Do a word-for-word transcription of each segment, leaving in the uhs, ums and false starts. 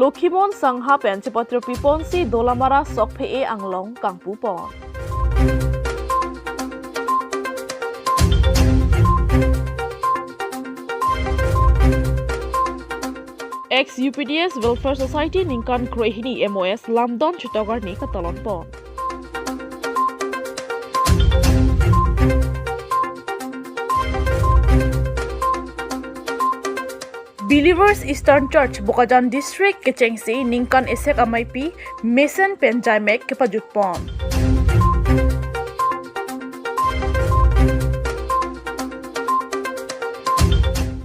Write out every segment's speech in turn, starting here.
Lokhimon Sangha pen chepatrio piponsi Dolamara Sokphe-e anglong kangpupon. Ex U P D S Welfare Society ningkan kroihini M O S lamdon chetok arni katalonpon. Believers Eastern Church Bokajan District kechengsi ningkan esek ameipi mesen pen jaimek kepajutpon.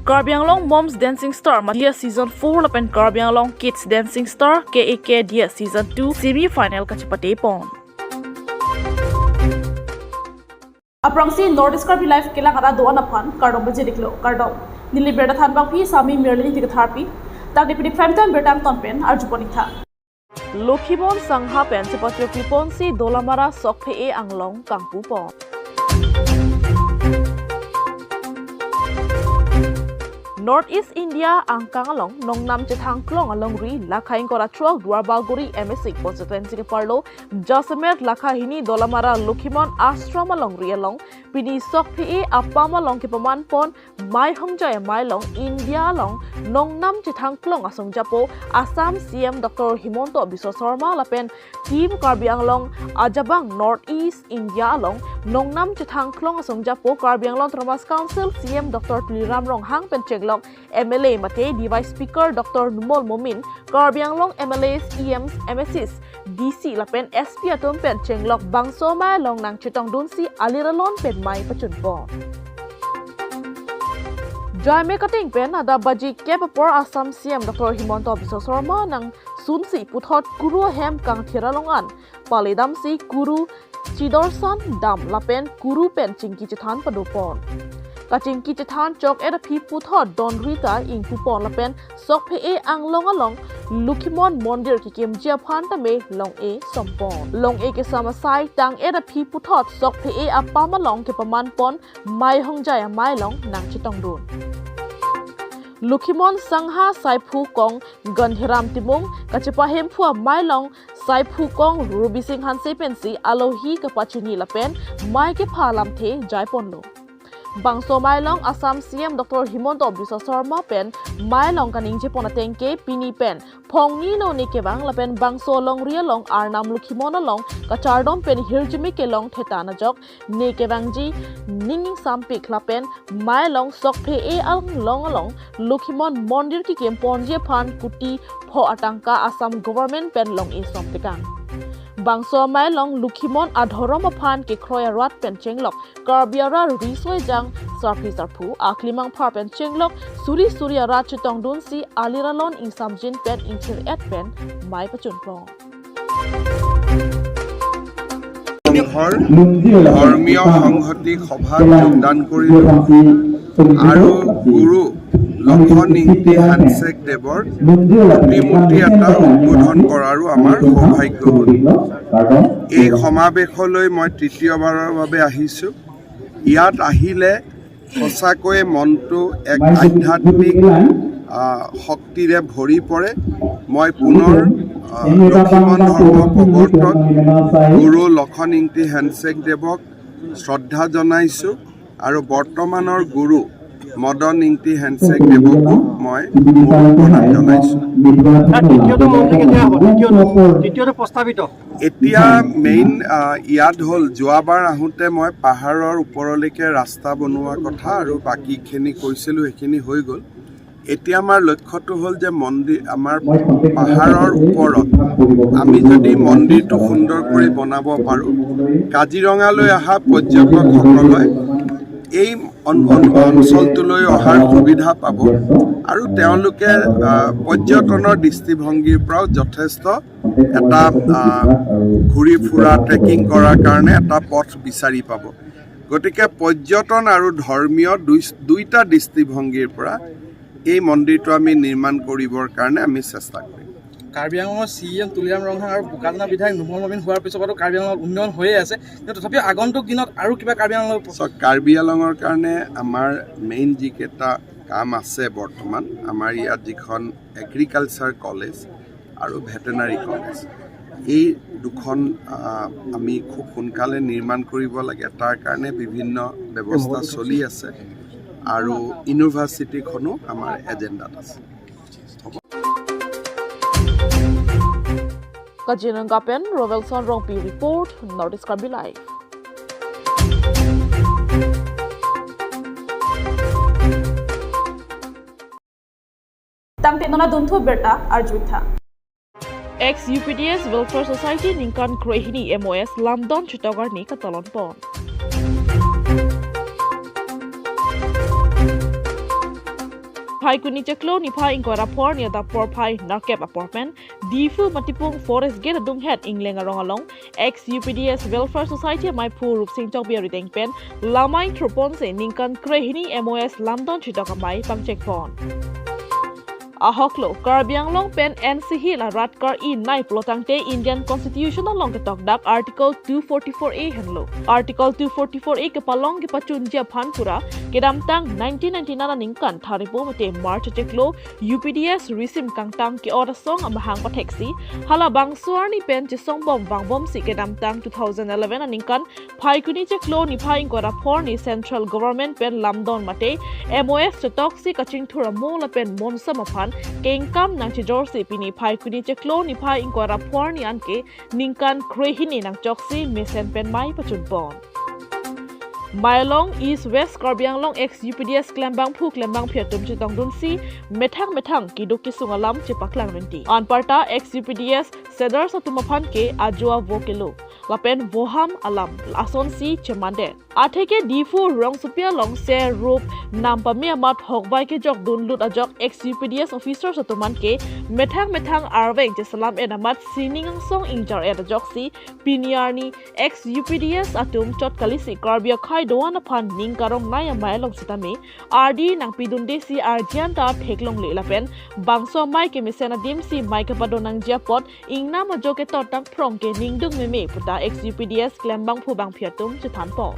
Karbi Anglong Moms Dancing Star Madia Season four lapen Karbi Anglong Kids Dancing Star K A K Dia Season two semi final kachepatepon. Aphrangsi North East Karbi Live kelang ara do-an aphan kardom pajiriklo, kardom. Neli birta thanbangpi Sami Merlin Ingti Katharpi. Tangte pini prime time birta angton pen arjupon-iktha. Lokhimon Sangha pen chepatrio piponsi Dolamara Sokphe-e anglong kangpupon. North East India angkang along nongnam chethangklong alongri lakha ingkoi ra throk Duarbagori M A C constituency keparlo jasemet lakha hini Dolamara Lokhimon Ashram alongri along pini Sokphe-e apam along kepamanpon Maihongjai Amei along India along nongnam chethangklong asong japo Assam C M Doctor Himanta Biswa Sarma lapen Team Karbi Anglong ajabang North East India along nongnam chethangklong asong japo Karbi Anglong Autonomous Council C M Doctor Tuliram Ronghang pen chenglok M L A mate Deputy Speaker Doctor Numal Momin, Karbi Anglong M L As, E Ms, M A Cs, D C lapen S P atum pen chenglok bangso amei along nangchetongdunsi aliralon pen mei pachunpon. Jaimek ateng pen adap baji kep apor Assam C M Doctor Himanta Biswa Sarma nangsunsi puthot Kuru ahem kangthir along an paledamsi Kuru chidorsan dam lapen Kuru pen chingki chethan padopon. Kachingki chethan chok-et aphi puthot donri ta ingpupon lapen Sokphe-e anglong along Lokhimon Mondir kekimji aphan tame long-e sompon. Long-e kesam asai tang-et aphi puthot Sokphe-e apam along kepamanpon Maihongjai Amei along nangchetongdun. Lokhimon Sangha Saiphu Kong Gandhiram Timung kachepahemphu amei along Saiphu Kong Rubi Singh Hanse pensi alohi kapachini lapen mei kepha lamthe jaiponlo. Bangso amei along Assam C M Doctor Himanta Biswa Sarma pen mei along kaningjepon ateng ke pini pen phongni no ne kevang lapen bangso alongri along Arnam Lokhimon along kachardom pen hirjume kelong thetan ajok ne kevangji ning ingsampik lapen mei along Sokphe-e anglong along Lokhimon Mondir kekimponji aphan kuti pho atangka Assam Government pen long-e somtekang. Bangso amei along Lokhimon adhorom aphan kekroi arat pen chenglok Karbi arat riso ejang sarpi sarpo aklimang phar pen chenglok suri suri arat chetongdunsi aliralon ingsamjin pen ingthir-et pen mei pachunpon. সংঘৰ ধৰ্মীয় সংহতি সভাত যোগদান কৰিলো আৰু গুৰু লক্ষণ ইংতি হেণ্ডছেক দেৱৰ প্ৰতিমূৰ্তি এটা উদ্বোধন কৰাৰো আমাৰ সৌভাগ্য হ'ল। এই সমাৱেশলৈ মই তৃতীয়বাৰৰ বাবে আহিছো। ইয়াত আহিলে সঁচাকৈয়ে মনটো এক আধ্যাত্মিক, আহ, শক্তিৰে ভৰি পৰে। মই পুনৰ, আহ, লক্ষীমন ধৰ্ম প্ৰৱৰ্তক গুৰু লক্ষণ ইংতি হেণ্ডছেক দেৱক শ্ৰদ্ধা জনাইছো আৰু বৰ্তমানৰ গুৰু মদন ইংতি হেণ্ডছেক দেৱকো মই মোৰ প্ৰণাম জনাইছো। তাৰ তৃতীয়টো মন্দিৰ কেতিয়া হ'ব? তৃতীয়টো, তৃতীয়টো প্ৰস্তাৱিত? এতিয়া মেইন, আহ, ইয়াত হ'ল, যোৱাবাৰ আহোঁতে মই পাহাৰৰ ওপৰলৈকে ৰাস্তা বনোৱা কথা আৰু বাকীখিনি কৈছিলোঁ, সেইখিনি হৈ গ'ল। এতিয়া আমাৰ লক্ষ্যটো হ'ল যে মন্দিৰ, আমাৰ পাহাৰৰ ওপৰত আমি যদি মন্দিৰটো সুন্দৰ কৰি বনাব পাৰোঁ, কাজিৰঙালৈ অহা পৰ্যটকসকলে এই অন-, অন-, অঞ্চলটোলৈ অহাৰ সুবিধা পাব আৰু তেওঁলোকে, আহ, পৰ্যটনৰ দৃষ্টিভংগীৰ পৰাও যথেষ্ট এটা, আহ, ঘূৰি ফুৰা, ট্ৰেকিং কৰাৰ কাৰণে এটা পথ বিচাৰি পাব। গতিকে পৰ্যটন আৰু ধৰ্মীয় দুই, দুইটা দৃষ্টিভংগীৰ পৰা এই মন্দিৰটো আমি নিৰ্মাণ কৰিবৰ কাৰণে আমি চেষ্টা কৰিম। কাৰ্বি আংলঙৰ চি ই এম তুলিৰাম ৰংহাং আৰু বোকাজানৰ বিধায়ক নুমল মমিন হোৱাৰ পিছৰ পৰাতো কাৰ্বি আংলঙত উন্নয়ন হৈয়ে আছে, কিন্তু তথাপিও আগন্তুক দিনত আৰু কিবা কাৰ্বি আংলঙৰ চাওক, কাৰ্বি আংলঙৰ কাৰণে আমাৰ মেইন যিকেইটা কাম আছে বৰ্তমান, আমাৰ ইয়াত যিখন এগ্ৰিকালচাৰ কলেজ, আৰু ভেটেৰিনেৰী কলেজ, এই দুখন আহ, আমি খুব সোনকালে নিৰ্মাণ কৰিব লাগে। তাৰ কাৰণে বিভিন্ন ব্যৱস্থা চলি আছে আৰু ইউনিভাৰ্চিটিখনো আমাৰ এজেণ্ডাত আছে। Kachinang kapen Rovelson Rongpi report, North East Karbi Live. Tangte non adunthu birta arjutha. Ex U P D S Welfare Society ningkan krehini M O S lamdon chetok arni katalon pon. Phaikuni chiklo niphai ingkoi ra phongo ni adap porphai nerkep apor pen Diphu Matipung Forest Gate adunghet Ingleng arong along ex U P D S Welfare Society amaiphu Rupsing Chokbi arideng pen lamai throponsi ningkan krehini M O S lamdon chetok amei pangcheng pon. Ahoklo, Karbi Anglong pen N C Hills arat kar-i nai pulotangte Indian Constitution along ketokdak Article two forty-four A henlo. Article two forty-four A kepalong kepachunji aphan pura kedamtang nineteen ninety-nine aningkan thari po mate March achiklo U P D S risim kangtang ke-ot asong amahang patheksi halabangso arni pen chesongbom vangbomsi kedamtang two thousand eleven aningkan Phaikuni chiklo niphai ingkoi ra phongo ni Central Government pen lamdon mate M O S chetoksi kachingthur amo lapen monsam aphan kengkam nangchejorsi pini Phaikuni chiklo niphai ingkoi ra phongo ni anke ningkan krehini nangchoksi mesen pen mei pachun pon. Mailong East West Karbi Anglong ex U P D S klembangphu klembangphi atum chetongdunsi methang methang keduk kesung alam chepaklang rinti. Anparta ex U P D S cadres atum aphan ke ajo avo kelo lapen voham alam asonsi chemandet. Atheke Diphu rongsopi along ser rup nam pame amat hokbai kejokdun lut ajok ex U P D S officers atum anke methang methang arveng chesalam et amat sining angsong ingjar et ajoksi pini arni ex U P D S atum chot kalisi Karbi akhei doan aphan ning karongnei amei along sitame ardi nangpidundesi arjan ta theklongle lapen bangso amei kemesen adimsi mei kepadon nangji apot ingnam ajo ketot tangphrong ke ningduk meme puta ex U P D S klembangphu bangphi atum chethan pon.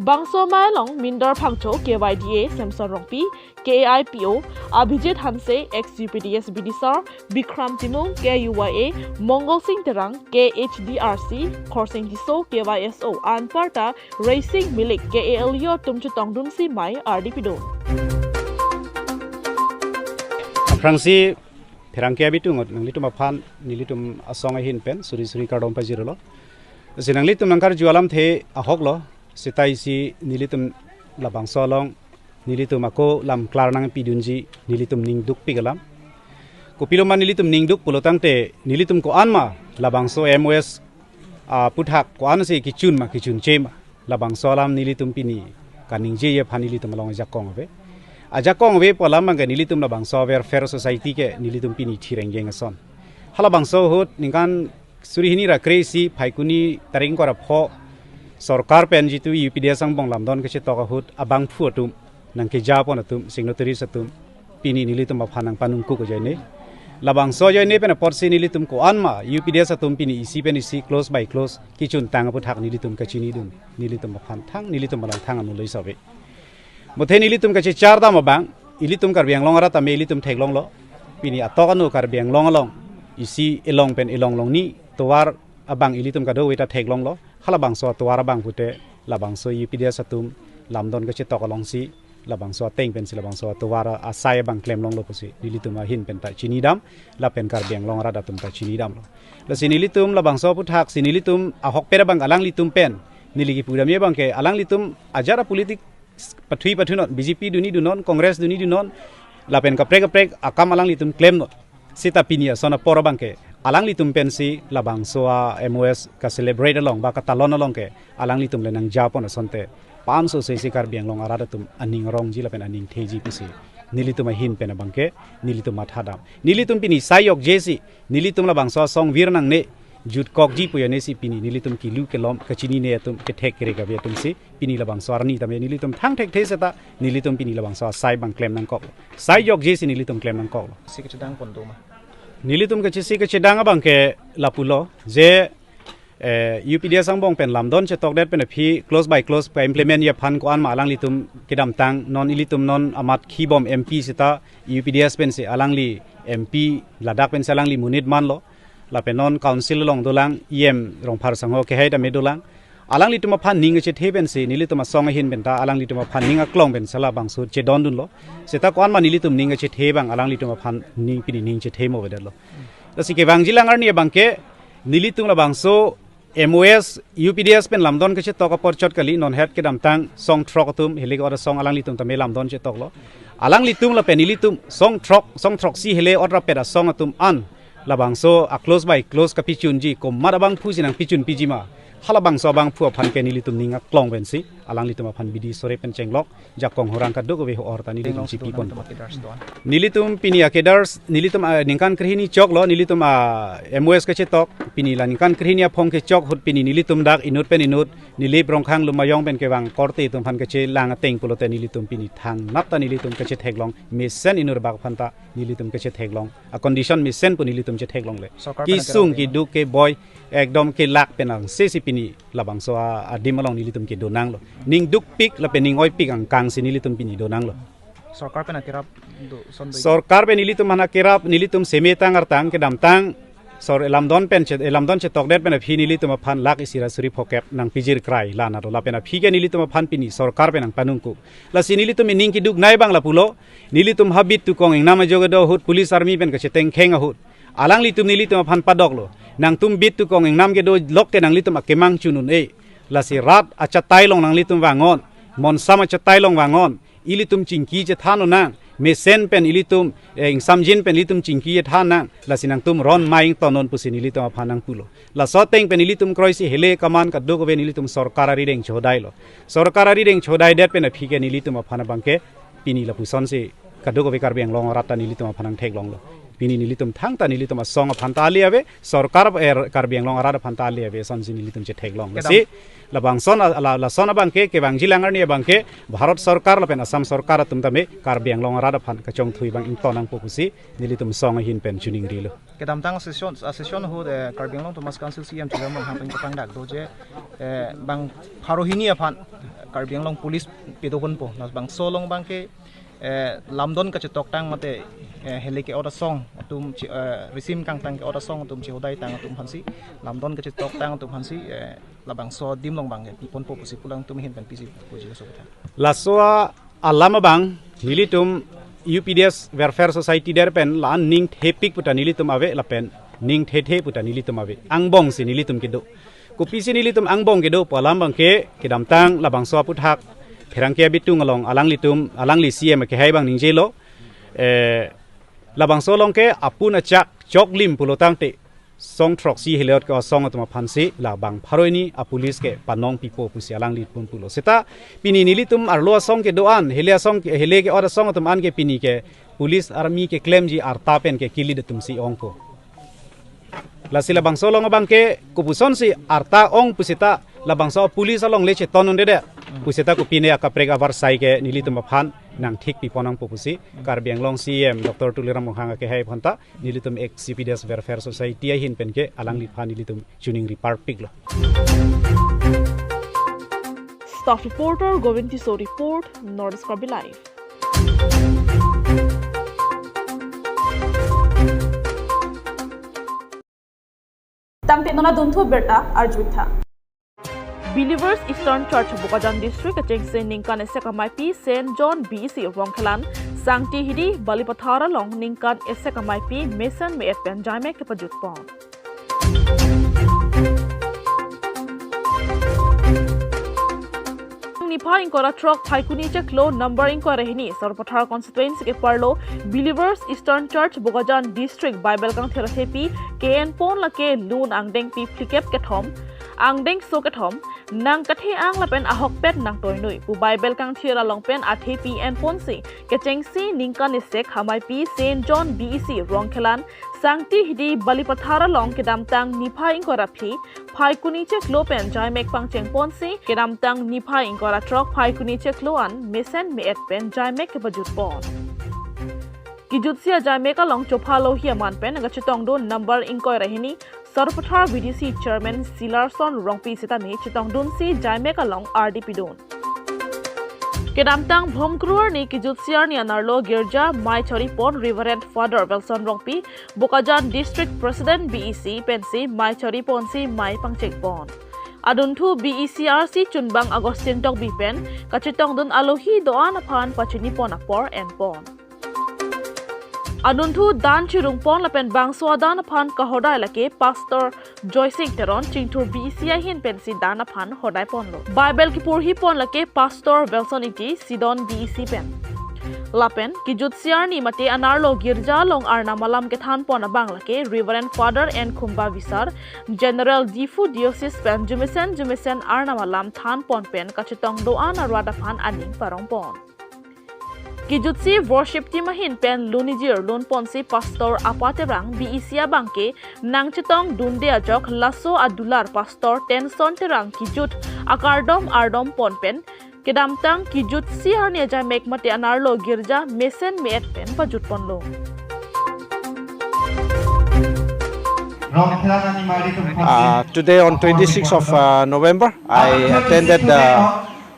Bangso amei along Mindar Phangcho, K Y D A Samson Rongpi, K A I P O Abhijit Hanse, ex U P D S Bidisar Bikram Timung, K U Y A Mongol Sing Terang, K H D R C Khorsing Tisso, K Y S O anparta Reising Milik, K A L U atum chetongdunsi mei ardi pidun. Aphrangsi pherangke abitung nanglitum aphan nelitum asong ahin pen suri suri kardom pajirlo. Si nanglitum nangkarju alamthe ahoklo, seta isi nelitum labangso along nelitum ako lam klar nangpidunji nelitum ningdukpik alam. Kopiloma nelitum ningduk pulotangte nelitum ko-an ma labangso M O S aputhak ko-ansi kechun ma kechunche ma, labangso alam nelitum pini kaningjeji aphan nelitum along ajakong ave. Ajakong ave pu alam abangke nelitum labangso Welfare Society ke nelitum pini thirengeng ason. Halabangso ahut ningkan suri hini ra kre-isi Phaikuni tarik ingkoi ra pho sorkar pen jitu U P D S angbong lamdon kachetok ahut abangphu atum nangkejapon atum, signatories atum, pini nelitum aphan nangpanungkuk ajoine. Labangso ajoine pen apotsi nelitum ko-an ma U P D S atum pini isi pen isi close by close kechuntang aputhak nelitum kachinidun, nelitum aphan thang, nelitum along thang anuloi save. Muthe nelitum kachechar dam abang, ilitum Karbi Anglong arat tame ilitum theklonglo. Pini atok anu Karbi Anglong along isi elong pen elong longni tovar abang ilitum kadokave ta theklonglo. Halabangso atovar abang pute labangso U P D S atum lamdon kachetok alongsi labangso ateng pensi labangso atovar asai abang klemlonglo pusi nelitum ahin pen ta chinidam, lapen Karbi Anglong arat atum ta chinidamlo. Lasi nelitum labangso aputhaksi nelitum ahokpet abang alanglitum pen neli kipudamji abangke alanglitum ajat apolitik pathui pathunon, B J P duni dunon, Congress duni dunon, lapen kaprek kaprek akam alanglitum klemnon. Seta pini ason apor abangke alanglitum pensi labangso a-M O S ka-celebrate along ba katalon along ke alanglitum le nangjapon asonte, panso sesi Karbi Anglong arat atum aning arongji lapen aning theji pusi nelitum ahin pen abangke nelitum mathadam. Nelitum pini sai jokjesi nelitum labangso asong vir nangne jutkokji pu ajoinesi pini nelitum kilu kelom kachinine atum kethek kerek ave atumsi pini labangso arni tame nelitum thang thekthe seta nelitum pini labangso asai abang klem nangkok. Sai jokjesi nelitum klem nangkoklo. Si kachedang pon do ma? Nelitum kachisi kachedang abangke lapulo je eh, U P D S angbong pen lamdon chetokdet pen aphi clause by clause pa-implement ji aphan ko-an ma alanglitum kedamtang non ilitum non amat khibom M P seta U P D S pensi alangli M P ladak pensi alangli monit manlo. Lapen non council along dolang E M Rongphar sangho kehai tame dolang. Alanglitum aphan ning kachethe pensi nelitum asong ahin penta alanglitum aphan ning aklong pensi labangso chedondunlo. Seta ko-an ma nelitum ning kachethe abang alanglitum aphan ning pini ning chethe mo bedetlo. Lasi kevangjilang arni abangke nelitum labangso M O S U P D S pen lamdon kachetok apor chot kali, non het kedamtang song throk atum hele ke-ot asong alanglitum tame lamdon chetoklo. Alanglitum lapen ilitum song throk, song throksi hele ot rapet asong atum an labangso a-clause by clause kapichunji komat abangphu si nangpichun piji ma, halabangso abangphu aphan ke nelitum ning aklong pensi alanglitum aphan bidi sore pen chenglok jakong horang kadokave ho-or ta nelitum chipi ponpo. Nelitum pini a-cadres, nelitum, ah, ningkan krehini choklo, nelitum, ah, M O S kachetok, pini la ningkan krehini aphong kechok ahut pini nelitum dak inut pen inut, Nilip Rongkhang Lumayong pen kevang korte atum aphan kachelang ateng pulote nelitum pini thangnat ta nelitum kachetheklong, mesen inut bak aphan ta nelitum kachetheklong. A-condition mesen pu nelitum chetheklongle. Sorkar pen kesung akerap keduk keboi ekdom kelak pen angsesi pini labangso a-, adim along nelitum kedonanglo. Ning dukpik lapen ning oipik angkang si nelitum pini donanglo. Sorkar pen akerap do, son do. Sorkar pen ilitum aphan akerap, nelitum seme tang artang kedamtang sor lamdon pen chet, lamdon chetokdet pen aphi nelitum aphan lakh isi ra suri phokep nangpijir krai la nado, lapen aphi ke nelitum aphan pini sorkar pen nangpanungkuk. Lasi nelitum ining keduk nai abang lapulo, nelitum habit tukong ingnam ajo kedo ahut police army pen kachetengkheng ahut alanglitum nelitum aphan padoklo. Nangtum bit tukong ingnam kedo lok ke nanglitum akemang chun un-e. Lasi rat achatai along nanglitum vang-on, monsam achatai along vang-on, ilitum chingki chethan un nang, mesen pen ilitum, eh, ingsamjin pen ilitum chingki chethan nang, lasi nangtum ron ma ington non pusi nelitum aphan nangpulo. Laso ateng pen ilitum kroisi hele kaman kadokave nelitum sorkar arideng chodailo. Sorkar arideng chodaidet pen aphi ke nelitum aphan abangke pini lapuson si kadokave Karbi Anglong arat ta nelitum aphan nangtheklonglo. Pini nelitum thangta nelitum asong aphan ta ale ave, sorkar, eh, Karbi Anglong arat aphan ta ale ave, sonsi nelitum chetheklong. Kedam- Si labangson a-, la, lason abangke, kevangjilang arni abangke, Bharat Sorkar lapen Assam Sorkar atum tame Karbi Anglong arat aphan kachongthui abang ington nangpo pusi nelitum song ahin pen chiningrilo. Kedamtang session, a session ahut, eh, Karbi Anglong Autonomous Council C E M Tuliram Ronghang pen kapangdak do je, eh, bang pharo hini aphan Karbi Anglong Police pedodunpo, labangso along abangke, eh, lamdon kachetoktang mate, eh, hele ke-ot asong atum chi-, eh, risim kangtang ke-ot asong atum chihodaitang atum aphansi, lamdon kachetoktang atum aphansi, eh, labangso adim along abangke piponpo pusi pu alangtum ahin pen pisi puji kaso kotha. Laso alam abang nelitum U P D S Welfare Society der pen la-an ning thepik puta nelitum ave lapen ning thethe puta nelitum ave. Angbong si nelitum kedo. Kopisi nelitum angbong kedo pu alam abangke kedamtang labangso aputhak pherangke abitung along alanglitum, alangli C E M kehai abang ningjelo. Eh, labangso along ke apun achak choklim pulo tangte song throksi hele ke-ot asong atum aphansi labang pharo hini a-police ke panong pipo pusi alanglitum pulo. Seta pini nelitum arlo asong kedo-an, hele asong ke, hele ke-ot asong atum an ke pini ke police army keklemji arta pen ke kilit atumsi ongpo. Lasi labangso along abangke kopusonsi arta ong pusita labangso police alongle cheton un'edet pusita kopine akaprek avarsai ke nelitum aphan nangthik pipo nangpo pusi Karbi Anglong C E M Doctor Tuliram Ronghang akehai aphanta nelitum ex U P D S Welfare Society ahin pen ke alangliphan nelitum chiningri parpiklo. Staff reporter Govind Tisso report, North East Karbi Live. Tangte non adunthu abirta arjuiktha. Believers Eastern Church Bokajan District kechengsi ningkan isi ameipi Saint John B E C Rongkhelan, Sangti Hidi, Balipathar along ningkan isi ameipi mesen me-et pen jaimek kepajutpon. Niphai ingkoi ra throk Phaikuni chiklo number ingkoi ra hini Sarupathar constituency keparlo Believers Eastern Church Bokajan District Bible kangthir athepi ke-enpon lake lun angdengpi phlikep kethom, angdengso kethom, nangkethe-ang lapen ahokpet nangtoinui pu Bible kangthir along pen athepi enponsi kechengsi ningkan isi ameipi Saint John B E C Rongkhelan, Sangti Hidi, Balipathar along kedamtang niphai ingkoi ra phli Phaikuni chiklo pen jaimek pangchengponsi kedamtang niphai ingkoi ra throk Phaikuni chiklo an mesen me-et pen jaimek kepajutpon. Kejutsi ajaimek along chophalohi aman pen kachetongdun number ingkoi ra hini Sarupathar V D C Chairman Silarson Rongpi sitame chetongdunsi jaimek along ardi pidun. Kedamtang Bhomkru arni kejutsi arni anerlo girja mei choripon Reverend Father Wilson Rongpi, Bokajan District President B E C pensi mei choriponsi mei pangchengpon. Adunthu B E C R C chunbang Augustine Tokbi pen kachetongdun alohi do-an aphan pachinipon apor enpon. Adunthu dan chirungpon lapen bangso adan aphan kahodai lake Pastor Joysing Teron Chingthur B E C ahin pensi dan aphan hodaiponlo. Bible kipurhipon lake Pastor Wilson Ingti Sidon B E C pen. Lapen kejutsi arni mate anerlo girja along Arnam alam kethanpon abang lake Reverend Father N Khumba Visar, General Diphu Diocese pen jumesen jumesen Arnam alam thanpon pen kachetong do-an arat aphan aning parongpon. Kejutsi worship team ahin pen lunijir lunponsi Pastor Apa Terang B E C abangke nangchetongdunde ajok laso adular Pastor Tenson Terang kejut akardom ardompon pen kedamtang kejutsi arni ajaimek mate anerlo girja mesen me-et pen pajutponlo. Uh, today on twenty-sixth of uh, November, I attended the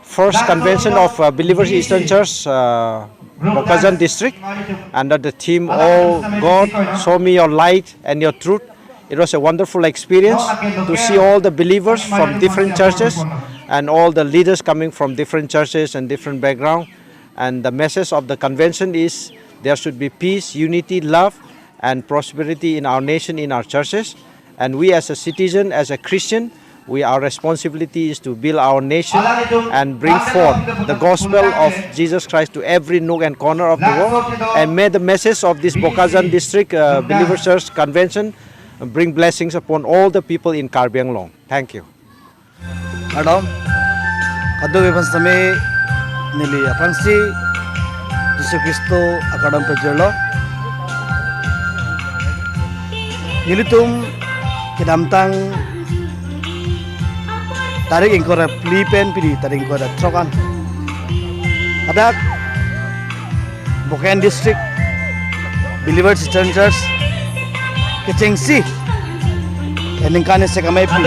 first convention of uh, Believers Eastern Church, uh, Bokajan District, under the theme, "Oh God, show me your light and your truth." It was a wonderful experience to see all the believers from different churches and all the leaders coming from different churches and different background. And the message of the convention is there should be peace, unity, love, and prosperity in our nation, in our churches. And we as a citizen, as a Christian, we, our responsibility is to build our nation and bring forth the gospel of Jesus Christ to every nook and corner of the world. And may the message of this Bokajan District uh, Believers Church Convention bring blessings upon all the people in Karbi Anglong. Thank you. Kardom, kadokave aphan sitame neli aphrangsi Jisu Khristo akardom pajirlo. Nelitum kedamtang tarik ingkoi ra phli pen pini tarik ingkoi ra throk an, hadak Bokajan District Believers Eastern Church kechengsi eningkan isi kamai pi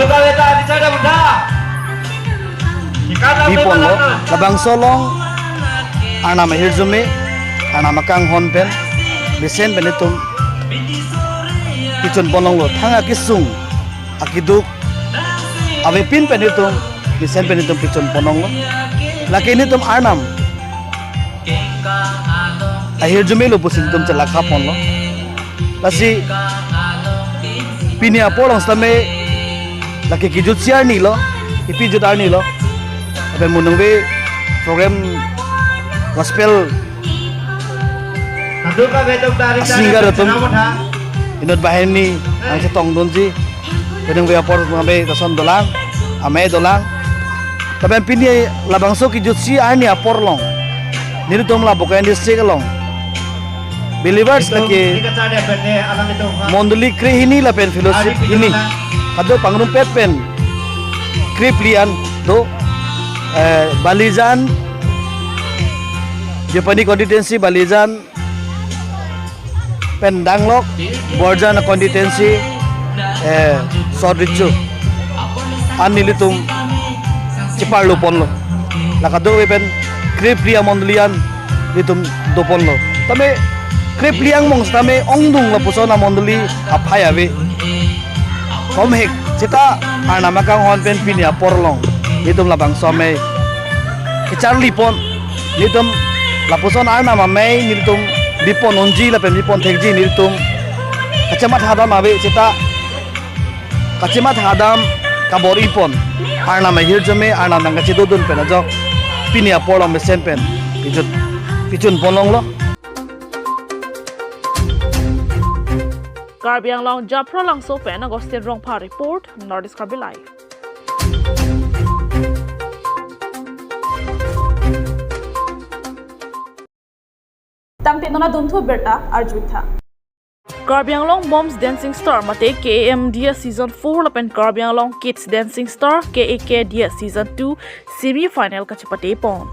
piponlo, labangso along Arnam ahirjume, Arnam akanghon pen mesen pen itum pichun ponlonglo, thang akesung akeduk avepin pen itum mesen pen itum pichun ponlonglo. Lake nelitum Arnam ahirjume lo pusi itum chelakha ponlo. Lasi pini apor along sitame lake kejutsi arni lo, kipi jut arni lo. Lapen mo nangve program gospel a-singer atum inut banghini nangchetongdunji, mo nangve apor nangve lason dolang, amei dolang. Lapen pini labangso kejutsi arni apor along nelitum la Bokajan District along Believers lake mondoli krehini lapen fellowship hini kadokave pangrumpet pen krephli an do, eh, Balijan, Jopani constituency Balijan pen danglok, Borjan constituency, eh, Sot Richo an nelitum cheparlo ponlo. La kadokave pen krephli amondoli an nelitum doponlo. Tame krephli angbong sitame ongdung lapuson amondoli aphai ave. Komhek seta Arnam akanghon pen pini apor along nelitum labangso amei kecharli pon, nelitum lapuson Arnam amei nelitum bipon unji lapen bipon thekji nelitum kachematha dam ave seta kachematha dam kabor-i pon, Arnam ahirjume Arnam nangkachedodun pen ajok pini apor along mesen pen pichun, pichun ponlonglo. Karbi Anglong Japhra Langso pen Augustine Rongphar report, North East Karbi Live. Tangte non adunthu abirta arjutha. Karbi Anglong Moms Dancing Star mate K A M D S Season four lapen Karbi Anglong Kids Dancing Star K A K D S Season two semi final kachepate pon.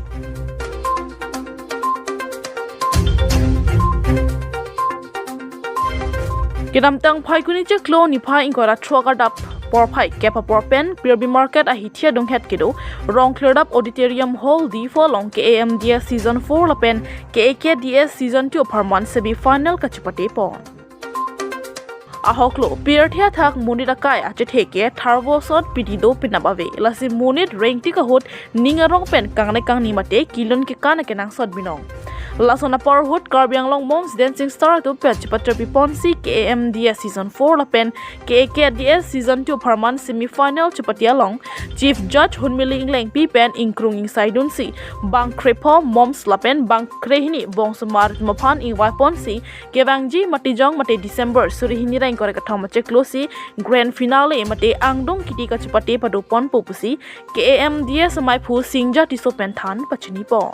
Kedamtang Phaikuni chiklo niphai ingkoi ra throk adap porphai kep apor pen Pirbi Market ahithi adunghet kedo Rongkhlirdap Auditorium Hall D four along K A M D S Season four lapen K A K D S Season two apharman semi final kachepate pon. Ahoklo, pirthe athak monit akai achethe ke tharvo asot pidi do penap ave. Lasi monit rengtik ahut ning arong pen kangne kangni mate kelun kekan akenangsot binong. Lason apor ahut Karbi Anglong Moms Dancing Star atum pen chepaterpi ponsi K A M D S Season four lapen K A K D S Season two apharman semi final chepate along Chief Judge Hunmili Englengpi pen ingkrung ingsaidunsi bang krepho moms lapen bang krehini bongsomar atum aphan ingvai ponsi kevangji matijong mate December suri hini ra ingkoi ra kethom achiklo si grand finale mate angdung kiti kachepate pado ponpo pusi K A M D S amaiphu Singja Tisso pen than pachini pon.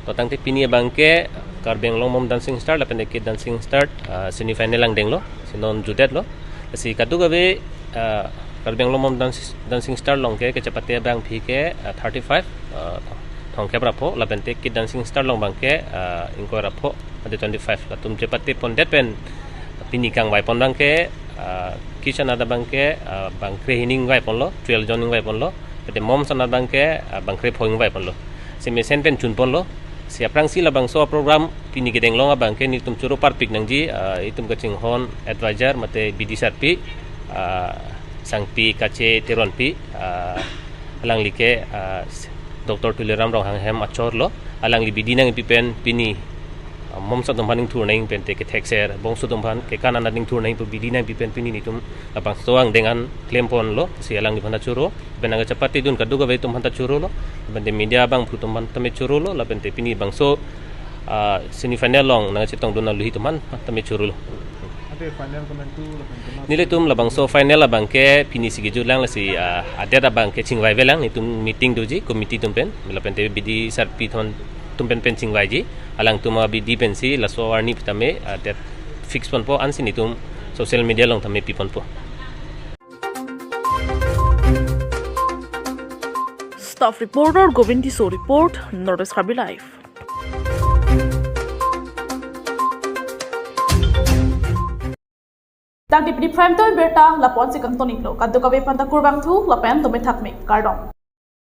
To tangte pini abangke Karbi Anglong Mom Dancing Star lapen K Dancing Star, ah, semi final angdenglo, si non jutdetlo. Si kadokave, ah, Karbi Anglong Mom Dance, Dancing Star along ke kachepate abangpi ke, ah, thirty-five, ah, thongkep ra pho, lapen te K Dancing Star along abangke, ah, ingkoi ra pho, ante twenty-five. Latum chepate pondet pen pini kangvai pon abangke, ah, kis anat abangke, ah, bang krehini ingvai ponlo, twelve jon ingvai ponlo. Ante moms anat abangke, ah, bang krepho ingvai ponlo. Si mesen pen chun ponlo. Si aphrangsi labangso program pini kedeng along abangke nelitum choro parpik nangji, ah, itum kachinghon advisor mate bidi sarpi, ah, Sangpi Kache Teronpi, ah, alangli ke, ah, Doctor Tuliram Ronghang hem achorlo, alangli bidi nangpi pen pini, ah, moms atum aphan ingthur nang pen te kethekser, bongso atum aphan kekan anat ingthur nang pu bidi nangpi pen pini nelitum labangso angdeng an klem ponlo, si alangliphan ta choro, pen nangkachepatedun kadokave atum aphan ta chorolo, lapen te media abangphu atum aphan tame chorolo, lapen te pini bangso, ah, semi final along nangkachetongdun aluhi atum aphan tame chorolo. Ante final komantu lapen komantu? Nelitum labangso final abangke pini si kejut lang lasi, ah, adet abangke chingvaive lang, nelitum meeting doji committee atum pen, lapen te bidi sarpi atum pen pen chingvaiji, alangtum abidi pensi laso arni tame, ah, adet fix ponpo ansi nelitum social media along tame pi ponpo. Staff reporter Govind Tisso report, North East Karbi Live. Tangte pini prime time birta lapu-an si kangton-iklo, kadokave aphanta kurvangthu lapen dome thakme, kardom.